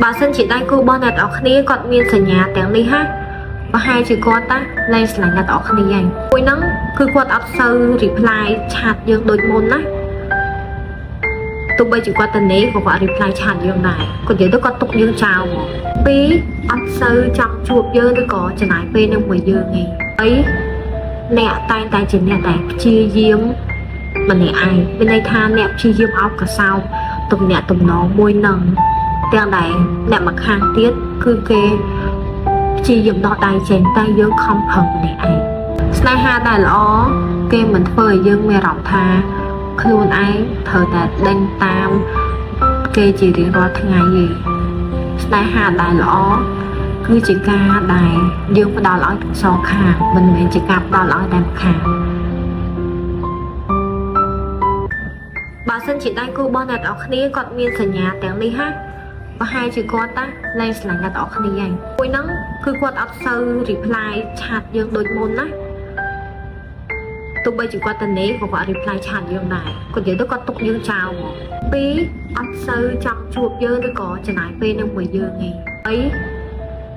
បើសិនជាដៃគូរបស់អ្នកទាំងអស់គ្នាគាត់មានសញ្ញាទាំងនេះហាប្រហែលជាគាត់តាលែងស្រឡាញ់អ្នកទាំងអស់គ្នាហើយមួយហ្នឹងគឺគាត់អត់សូវ reply chat យើងដូចមុនណាទោះបីជាគាត់តនេក៏គាត់ reply chat យើងដែរគាត់និយាយទៅគាត់ទុកយើងចោលហ្មងពីរអត់សូវចង់ជួបយើងឬក៏ចំណាយពេលនឹងមួយយើងទេបីអ្នកតែងតែជាអ្នកដែលព្យាយាមម្នាក់ឯងមានន័យថាអ្នកព្យាយាមអោបកសោបទំនាក់ទំនងមួយនឹងទាំងដែលអ្នកមកខាងទៀតគឺគេព្យាយាមដោះដៃចេញតែយើងខំប្រឹងម្នាក់ឯងស្នេហាដែលល្អគេមិនធ្វើឲ្យយើងមានអារម្មណ៍ថាខ្លួនឯងត្រូវតែដេញតាមគេជារៀងរាល់ថ្ងៃទេស្នេហាដែលល្អគឺជាការដែលយើងផ្ដល់ឲ្យទាំងសងខាងមិនមែនជាការផ្ដល់ឲ្យតែម្ខាង បើសិនជាដៃគូរបស់អ្នកទាំងអស់គ្នាគាត់មានសញ្ញាទាំងនេះហាប្រហែលជាគាត់តាលែងស្រឡាញ់អ្នកទាំងអស់គ្នាហើយមួយហ្នឹងគឺគាត់អត់សូវ reply chat យើងដូចមុនណាទោះបីជាគាត់តនេក៏គាត់ reply chat យើងដែរគាត់និយាយទៅគាត់ទុកយើងចោលហ្មងពីរអត់សូវចង់ជួបយើងឬក៏ចំណាយពេលនឹងមួយយើងទេបី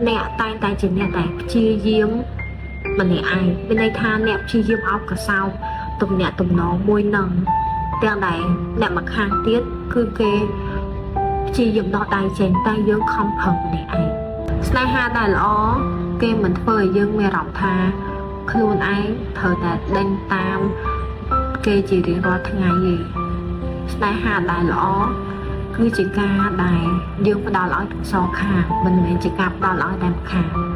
អ្នកតែងតែជាអ្នកដែលព្យាយាមម្នាក់ឯងមានន័យថាអ្នកព្យាយាមអោបកសោបទំនាក់ទំនងមួយនឹង ទាំងដែលអ្នកមកខាងទៀតគឺគេព្យាយាមដោះដៃចេញតែយើងខំប្រឹងម្នាក់ឯងស្នេហាដែលល្អគេមិនធ្វើឲ្យយើងមានអារម្មណ៍ថាខ្លួនឯងត្រូវតែដេញតាមគេជារៀងរាល់ថ្ងៃទេស្នេហាដែលល្អគឺជាការដែលយើងផ្ដល់ឲ្យទាំងសងខាងមិនមែនជាការផ្ដល់ឲ្យតែម្ខាង។